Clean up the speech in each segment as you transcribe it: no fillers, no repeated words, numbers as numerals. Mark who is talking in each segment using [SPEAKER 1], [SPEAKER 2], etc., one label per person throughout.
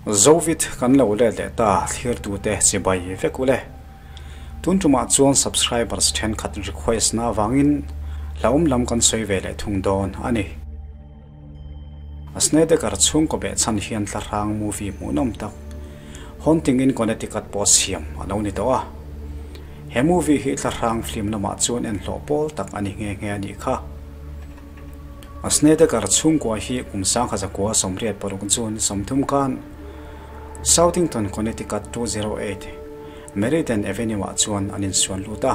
[SPEAKER 1] Zovit kan lo let leh ta thlirtute chibai vek ule. Tun tumah chuan subscribers thenkhat request na avangin hlauhawm lam kan sawi ve leh thung dawn a ni. A Snedeker chhungkaw beh chhan hian thlahrang movie hmuhnawm tak Haunting in Connecticut pawh siam a lo ni tawh a. He movie hi thlahrang film lamah chuan enhlawh pawl tak a ni nghe nghe a nih kha. A Snedeker chhungkua hi kum 1986 June 30 khan Southington, Connecticut 208, Meriden Avenue-ah chuan an insuan lut a.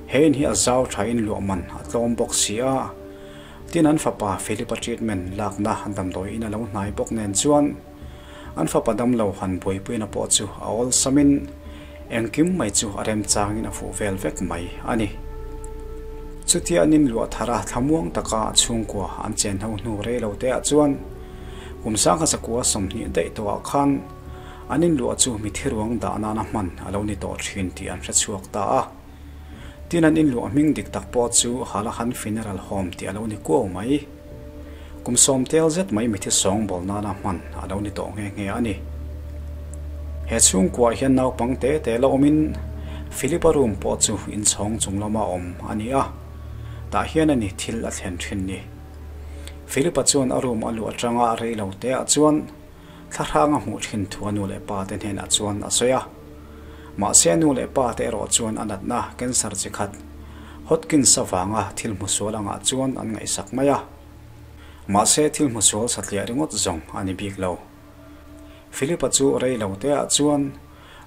[SPEAKER 1] He in hi a zau thain luahman a tlawm bawk si a. Tin an fapa Philip-a treatment lakna damdawi in a lo hnai bawk nen chuan an fapa damlo han buaipuina pawh chu a awlsamin engkim mai chu a remchangin a fuh vel vek mai a ni. Chutia an inluah thar a thlamuang taka chhungkua an chen ho hnu rei lo te ah chuan kum 1920 daih tawhah khan an inluah chu mithiruang dah nana hman a lo ni tawh thin tih an hrechhuak ta a. Tin an inluah hming dik tak pawh chu Halahan Funeral Home tih a lo ni kuau mai. Kum sawm tel zet mai mithi sawng bawl nana hman a lo ni tawh nghe nghe a ni. He chhungkuah hian naupang te te la awmin Philip-a room pawh chu inchhawng chung lama awm a ni a, tah hian a ni thil a thlen thin ni. Philip-a chuan a room a luh atanga rei lo te ah chuan Thlahrang a hmuh thin thu a nu leh pa te hnenah chuan a sawi a. Mahse a nu leh pa te erawh chuan a natna cancer chi khat Hodgkin's avanga thil hmu sual angah chuan an ngaihsak mai a. Mahse thil hmu sual satliah ringawt zawng a ni bik lo. Philip-a chu rei lo te ah chuan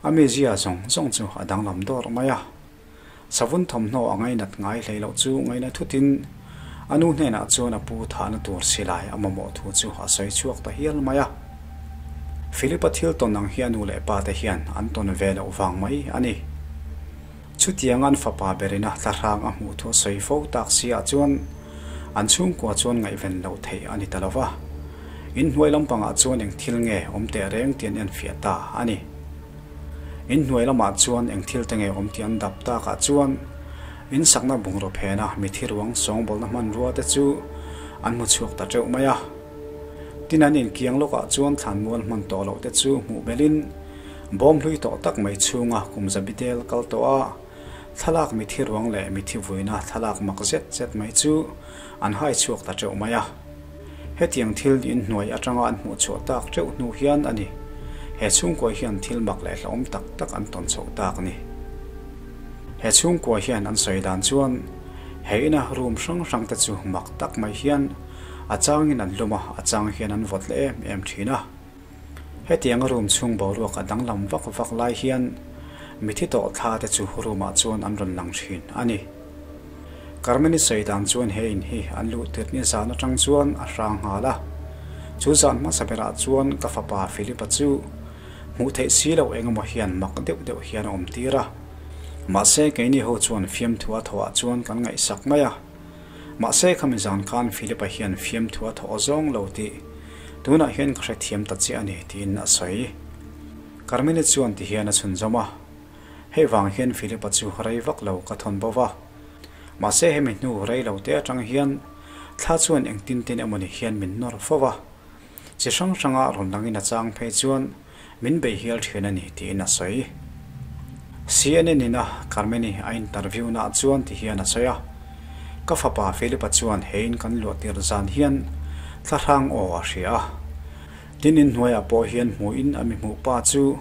[SPEAKER 1] a mizia zawng zawng chu a danglam dawrh mai a. Savun thawmhnaw a ngainat ngai hlei loh chu ngaina thutin a nu hnenah chuan a pu thahna tur silai a mamawh thu chu a sawi chhuak ta hial mai a. Philip-a thil tawn ang hi a nu leh pa te hian an tawn ve loh vang mai a ni. Chutiang an fapa berina thlahrang a hmuh thu a sawi fo tak si ah chuan an chhungkua chuan ngaihven loh theih a ni ta lo va. Inhnuai lampangah chuan eng thil nge awm teh reng tih an enfiah ta a ni. Inhnuai lamah chuan eng thil te nge awm tih an dap takah chuan in sakna bungraw phena mithi ruang sawngbawlna hmanrua te chu an hmu chhuak ta teuh mai a. Tin an inkiang lawkah chuan thlanmual hman tawh loh te chu hmuh belhin bawm hlui tawh tak mai chhunga kum zabi del kal tawh a thlalak mithi ruang leh mithi vuina thlalak mak zet zet mai chu an hai chhuak ta teuh mai a. Hetiang thil inhnuai atanga an hmuh chhuah tak teuh hnu hian a ni. He chhungkua hian thil mak leh hlauhawm tak tak an tawn chhoh tak a ni. He chhungkua hian an sawi dan chuan he ina room hrang hrang te chu mak tak mai hian a changin an lum a, a chang hian an vawt leh em em thin a. Hetianga room chhung boruak a danglam vak vak lai hian mithi tawh thla te chu room ah chuan an rawn lang thin a ni. Carmen-i sawi dan chuan he in hi an luh tirh ni zan atang chuan a hrang nghal a. Chu zan hmasa berah chuan ka fapa Philip-a chu hmuh theih si loh eng emaw hian mak deuh deuh hian a awm tir a. Mahse keini ho chuan fiamthu a thawhah chuan kan ngaihsak mai a. Mahse khami zan khan Philip-a hian fiamthu a thawh zawng lo tih tunah hian ka hrethiam ta chiah a ni tiin a sawi. Carmen-i chuan ti hian a chhunzawm a. Hei vang hian Philip-a chu rei vak lo ka thawn bo va. Mahse hemi hnu rei lo te atang hian thla chuan engtin tin emawni hian min nawr fo va. Chi hrang hranga rawn langin a chang phei chuan min bei hial thin a ni tiin a sawi. CNN in a Carmen-i a interview naah chuan ti hian a sawi a, Ka fapa Philip-a chuan he in kan luah tir zan hian thla hrang aw a hria a. Tin inhnuaiah pawh hian hmuhin a mi hmuh pa chu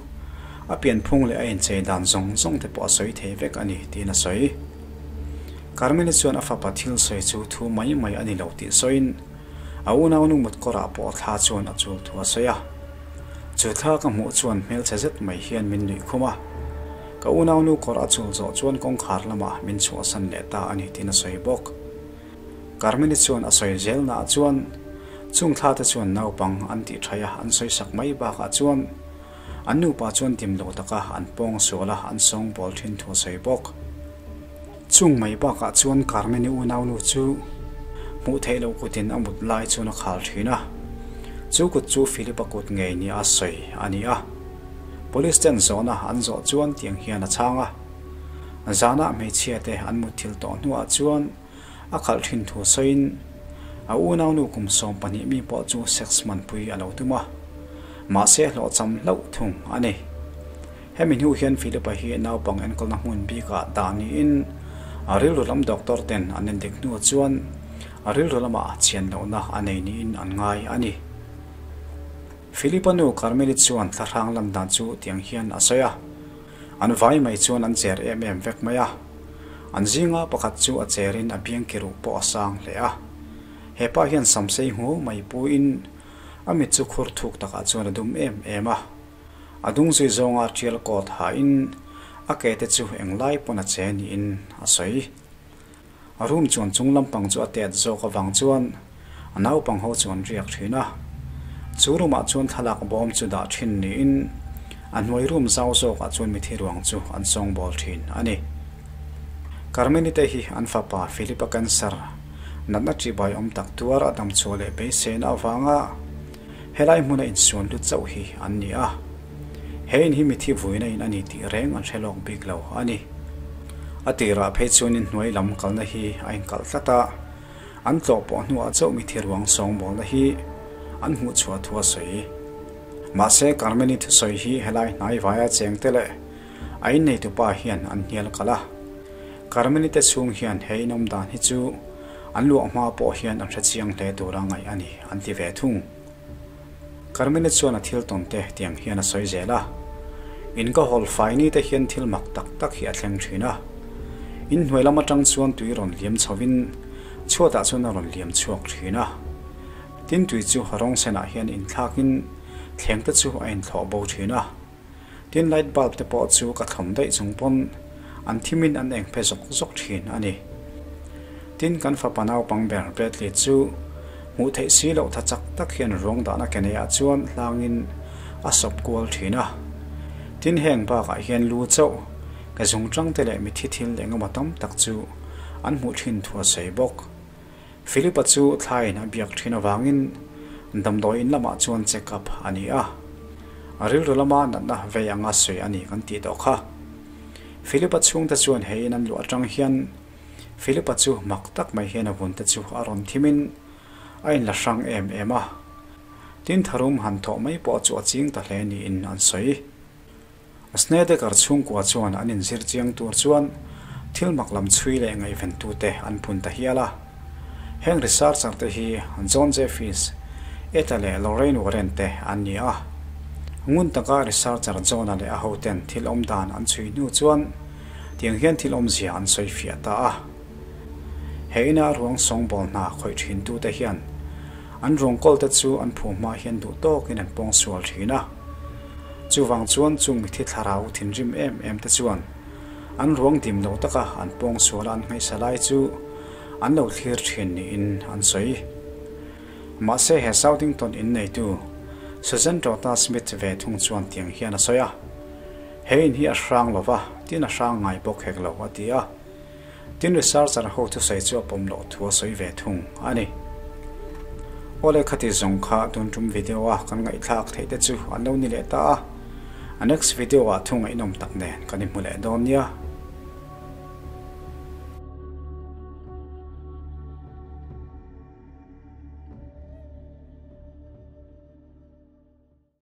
[SPEAKER 1] a pianphung leh a inchei dan zawng zawng te pawh a sawi thei vek a ni tiin a sawi. Carmel-i chuan a fapa thil sawi chu thu mai mai a ni lo tih sawiin a unaunu mutkawrah pawh thla chuan a chul thu a sawi a. Chu thla ka hmuh chuan hmelchhe zet mai hian min nuih khum a. Ka unaunu kawr a chul zawh chuan kawngkhar lamah min chhuahsan leh ta a ni tiin a sawi bawk. Carmel-i chuan a sawi zelnaah chuan chung thla te chuan naupang an tih thaih a, an sawi sak mai bakah chuan an nupa chuan dim lo taka an pawng sual a, an sawng bawl thin thu a sawi bawk. Chung mai bakah chuan Carmel-i unaunu chu hmuh theih loh kutin a mut lai chuan a khal thin a, chu kut chu Philip-a kut ngei nia a sawi a ni a. Police ten zawhna an zawh chuan tiang hian a chhang a. Zanah hmeichhia te an mutthil tawh hnuah chuan a khalh thin thu sawiin a unaunu kum 12 mi pawh chu sex hmanpui a lo tum a. Mahse a hlawhchham hlauh thung a ni. Hemi hnu hian Philip-a hi naupang enkawlna hmun bikah dah niin a rilru lam doctor ten an endik hnuah chuan a rilru lamah chian lohna a nei niin an ngai a ni. Philip-a nu Carmeli chuan thlahrang lan dan chu tiang hian a sawi a, An vai mai chuan an cher em em vek mai a, an zinga pakhat chu a cherin a biang ki ruh pawh a sang hle a. He pa hian samsei hmu mai puin a mit chu khur thuk takah chuan a dum em em a. A dung zui zawnga tial coat hain a ke te chu englai pawn a che niin a sawi. A room chuan chung lampang chu a tet zawk avang chuan a naupang ho chu an riak thin a. Chu room ah chuan thlalak bawm chu dah thin niin a hnuai room zau zawkah chuan mithi ruang chu an sawngbawl thin a ni. Carmeni te hi an fapa Philip-a cancer natna ṭihbai awm tak tuar a damchhuah leh beiseina avanga Helai hmuna insuan lut chauh hi an ni a, he in hi mithi vuina in a ni tih reng an hre lawk bik lo a ni. A tirah phei chuan inhnuai lam kalna hi a inkalh tlat a, an tlawh pawh hnuah chauh mithi ruang sawngbawlna hi an hmuh chhuah thu a sawi. Mahse, Carmeni thusawi hi helai hnai vaia cheng te leh a inneitupa hian an hnial kalh a. Carmeni te chhung hian he inawm dan hi chu an luah hma pawh hian an hre chiang hle tura ngaih a ni an ti ve thung. Carmeni chuan a thil tawn te tiang hian a sawi zel a, In ka hawl fai ni te hian thil mak tak tak hi a thleng thin a. In hnuai lam atang chuan tui rawn liam chho in chhuatah chuan a rawn liam chhuak thin a. Tin tui chu rawng senah hian inthlakin thleng te chu a inthlawh bo thin a. Tin light bulb te pawh chu ka thlawm daih chung pawn an thimin an eng phe zawk zawk thin a ni. Tin kan fapa naupang ber Bradley chu hmuh theih si loh tha chak tak hian ruang dahna ke neiah chuan hlangin a sawp kual thin a. Tin heng bakah hian lu chauh ke zungchang te leh mithi thil engemaw tam tak chu an hmuh thin thu a sawi bawk. Philip-a chu thlaiin a biak thin avangin damdawi in lamah chuan check up a ni a. A rilru lama natna vei anga sawi a ni kan tih tawh kha. Philip-a chhungte chuan he in an luah atang hian Philip-a chu mak tak mai hian a vunte chu a rawn thimin a inla hrang em em a. Tin tharum han thawh mai pawh chu a ching ta hle niin an sawi. Snedeker chhungkua chuan an inzir chiang tur chuan thil mak lam chhui leh ngaihventute an phun ta hial a. Heng researcher te hi John Jeffries, Etta leh Lorraine Warren te an ni a. Ngun taka researcher John-a leh a hoten thil awm dan an chhui hnu chuan tiang hian thil awmzia an sawi fiah ta a. He ina ruang sawngbawl hna khawih thintute hian an ruang kawlte chu an phu hma hian duh tawkin an pawng sual thin a. Chuvang chuan chung mithi thlarau thinrim em em te chuan an ruang dim lo taka an pawng suala an ngaihsa lai chu an lo thlir thin niin an sawi. Mahse he Southington in neitu Susan Tota Smith ve thung chuan tiang hian a sawi a, He in hi a hrang lova, tin a hrang ngai bawk hek lo a ti a. Tin researcher ho thusawi chu a pawm loh thu a sawi ve thung a ni. Awle khati zawng kha tun tum video a kan ngaihthlak theih te chu an lo ni leh ta a, a next video ah thu ngaihnawm tak nen kan inhmu leh dawn nia.